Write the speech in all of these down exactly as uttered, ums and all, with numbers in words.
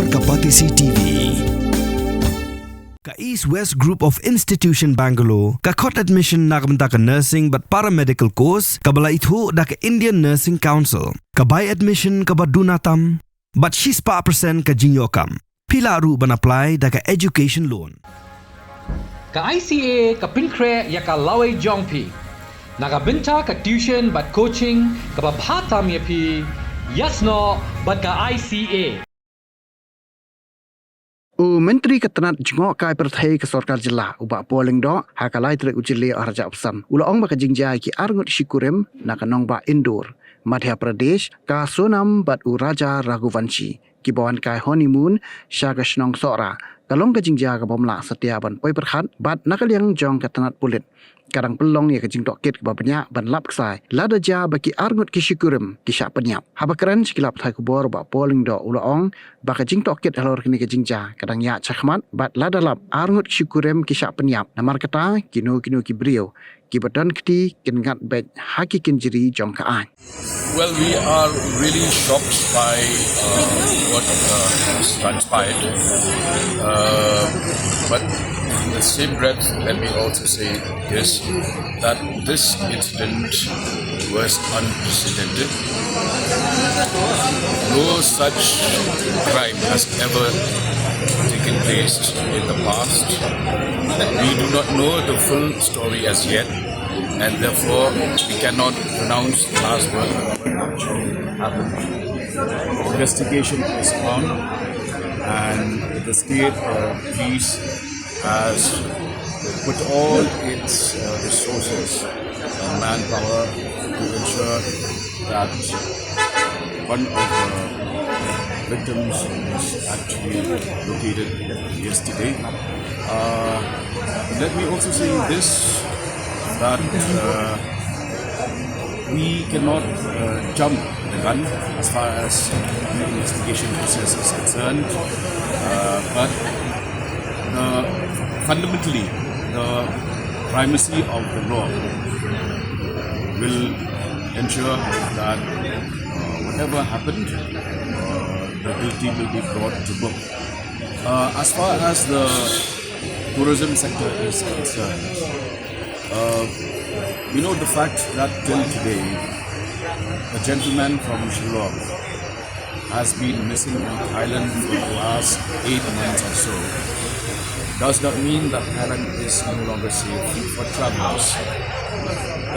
Ka Batesi T V. Ka East West Group of Institution Bangalore ka khot admission na ka bynta ka nursing bad paramedical course kaba la ithuh da ka Indian Nursing Council. Ka bai admission kaba duna tam bad shispah percent ka jingïoh kam. Phi lah ruh ban apply da ka education loan. Ka I C A ka pynkhreh ïa ka lawei jong phi. Na ka bynta ka tuition bad coaching kaba bha tam ïa phi, ïasnoh bad ka I C A. U Myntri ka tnat jngohkai pyrthei ka sorkar jylla u Bah Paul Lyngdoh ha ka lai tarik u Jylliew arhajar arphew san u la ong ba ka jingjia ïa ki arngut shi kurim na ka nongbah Indore, Madhya Pradesh, ka Sonam bad u Raja Raghuvanshi kiba wan kai honeymoon sha ka shnong Sohra ka long ka jingjia kaba ym lah satia ban poi pyrkhat bad na ka liang jong ka tnat pulit ka dang pynlong ïa ka jingtohkit kaba bniah ban lap ksai lada jia ba ki arngut ki shi kurim ki shah pynïap. Haba kren sha ki lad pathai khubor Bah Paul Lyngdoh u la ong ba ka jingtohkit halor kane ka jingjia ka dang ïaid shakhmat bad lada lap arngut ki shi kurim ki shah pynïap, namar kata kino kino ki briew kiba don kti kin ngat beit ha ki kynjri jong ka aiñ. Well, we are really shocked by uh, what uh, has transpired. Uh, but in the same breath, let me also say this, that this incident was unprecedented. No such crime has ever taken place in the past. We do not know the full story as yet, and therefore we cannot pronounce the last word on what actually happened. Investigation is on, and the state uh, police has put all its uh, resources and manpower to ensure that one of the victims was actually located yesterday. Uh, let me also say this, that uh, we cannot uh, jump the gun as far as the investigation process is concerned, uh, but uh, fundamentally, the primacy of the law will ensure that uh, whatever happened, uh, the guilty will be brought to book. Uh, as far as the tourism sector is concerned, uh, we know the fact that till today, a gentleman from Shillong has been missing in Thailand for the last eight months or so. Does not mean that Thailand is no longer safe for travelers.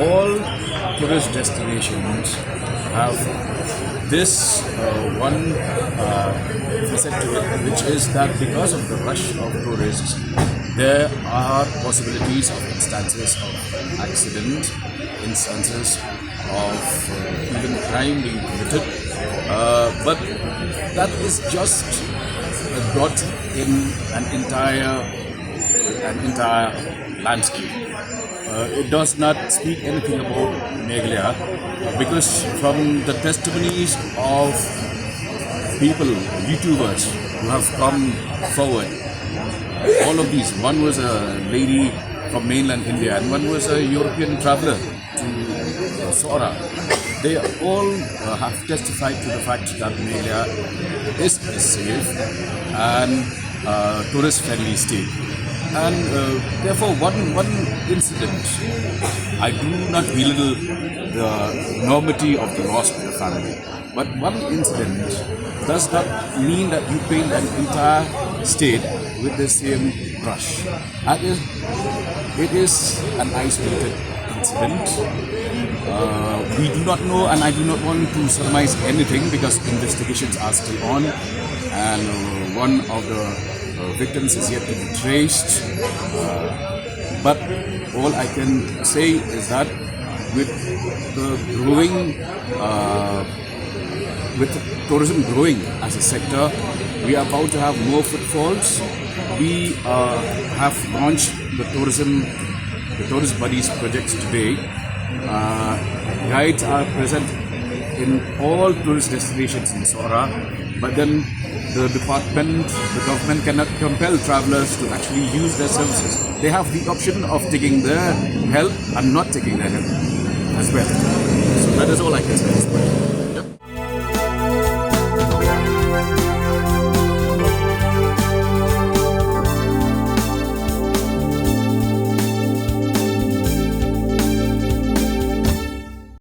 All tourist destinations have this uh, one uh, facet to it, which is that because of the rush of tourists, there are possibilities of instances of accident, instances of uh, even crime being committed. Uh, but that is just a dot in an entire an entire landscape. Uh, it does not speak anything about Meghalaya, uh, because from the testimonies of people, YouTubers who have come forward, all of these, one was a lady from mainland India and one was a European traveler to uh, Sohra. They all uh, have testified to the fact that Meghalaya is a safe and uh, tourist friendly state. And uh, therefore, one, one incident, I do not belittle the enormity of the loss of the family, but one incident does not mean that you paint an entire state with the same brush. That is, it is an isolated incident. Uh, we do not know, and I do not want to surmise anything because investigations are still on, and uh, one of the uh, victims is yet to be traced. Uh, but all I can say is that with the growing uh, with tourism growing as a sector, we are bound to have more footfalls. We uh, have launched the tourism, the tourist buddies projects today. Uh, guides are present in all tourist destinations in Sohra, but then the department, the government cannot compel travelers to actually use their services. They have the option of taking their help and not taking their help as well. So that is all I can say at this point.